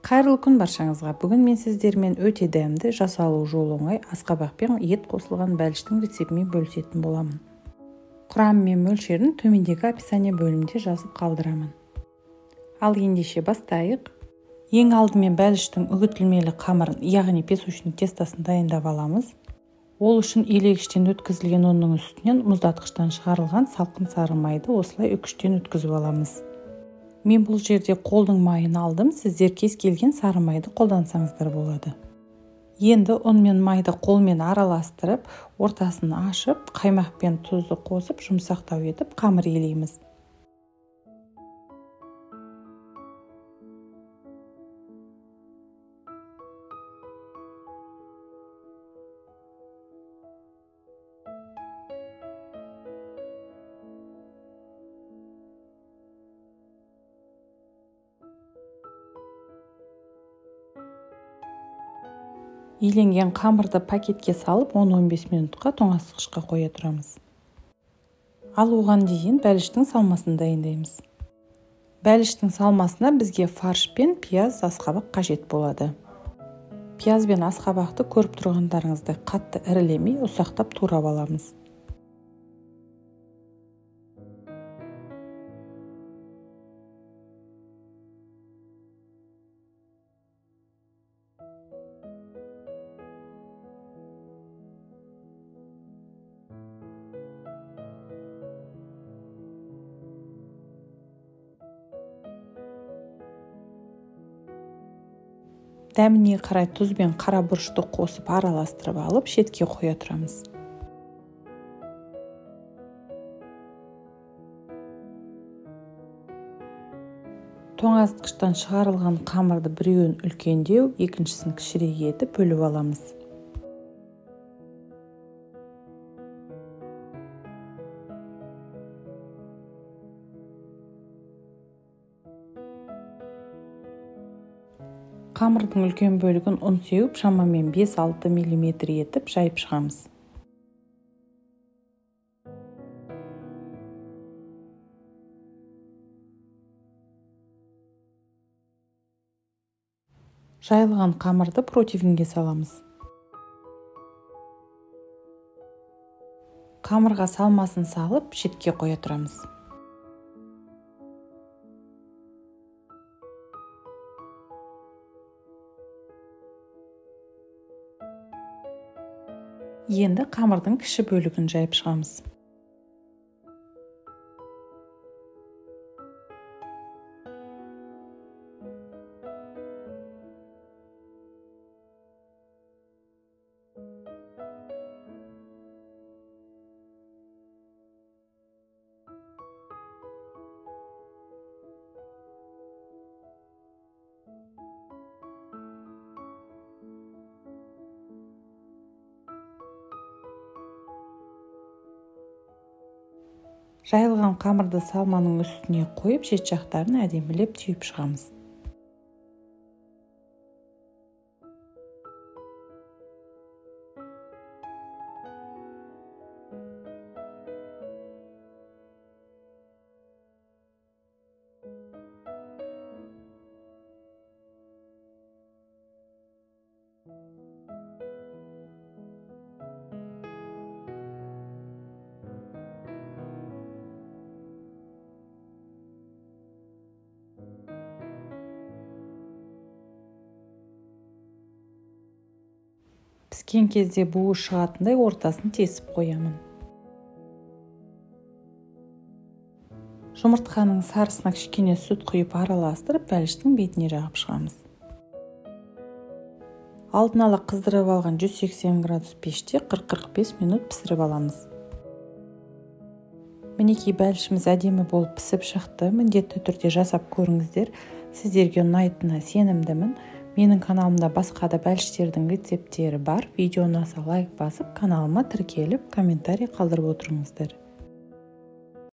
Қайырлы күн баршаңызға. Бүгін мен сіздермен өте дәмді, жасалу жолы оңай, асқабақ пен ет қосылған бәліштің рецептімен бөлісетін боламын. Құрамы мен мөлшерін төмендегі описание бөлімінде жазып қалдырамын. Ал ендеше бастайық. Ең алдымен бәліштің үгітілмелі қамырын, яғни песочный тестосын дайындап аламыз. Ол үшін елегіштен өткізілген ұнның үстінен мұздатқыштан шығарылған салқын сары майды осылай үкіштен өткізіп аламыз. Мен бұл жерде қолдың майын алдым, сіздер кез келген сары майды қолдансаңыздар болады. Енді ұн мен майды қолмен араластырып, ортасын ашып, қаймақ пен тұзды қосып, жұмсақтау етіп қамыр елейміз. Еленген қамырды пакетке салып 10-15 минутқа тоңазытқышқа қоя тұрамыз. Ал оған дейін бәліштің салмасын дайындаймыз. Бәліштің салмасына бізге фарш пен пияз, асқабақ қажет болады. Пияз бен асқабақты көріп тұрғандарыңыздай қатты ірілемей ұсақтап турап аламыз. Дәміне қарай тұз бен қара бұрышты қосып араластырып алып, шетке қоя тұрамыз. Тоңазытқыштан шығарылған қамырды біреуін үлкендеу, екіншісін кішірек етіп бөліп аламыз. Қамырдың үлкен бөлігін ұн сеуіп, шамамен 5-6 мм етіп жайып шығамыз. Жайылған қамырды противенге саламыз. Қамырға салмасын салып, шетке қоя тұрамыз. Енді қамырдың кіші бөлігін жайып шығамыз. Жайылған қамырды салманың үстіне қойып, шет жақтарын әдемілеп түйіп шығамыз. Піскен кезде буы шығатындай ортасын тесіп қоямын. Жұмыртқаның сарысына кішкене сүт құйып араластырып, бәліштің бетіне жағып шығамыз. Алдын ала қыздырып алған 180 градус пеште 40-45 минут пісіріп аламыз. Мінекей бәлішіміз әдемі болып пісіп шықты. Міндетті түрде жасап көріңіздер. Сіздерге ұнайтынына сенімдімін. Менің каналымда басқа да бәліштердің рецепттері бар. Видео ұнаса лайк басып, каналыма тіркеліп, комментарий қалдырып отырыңыздар.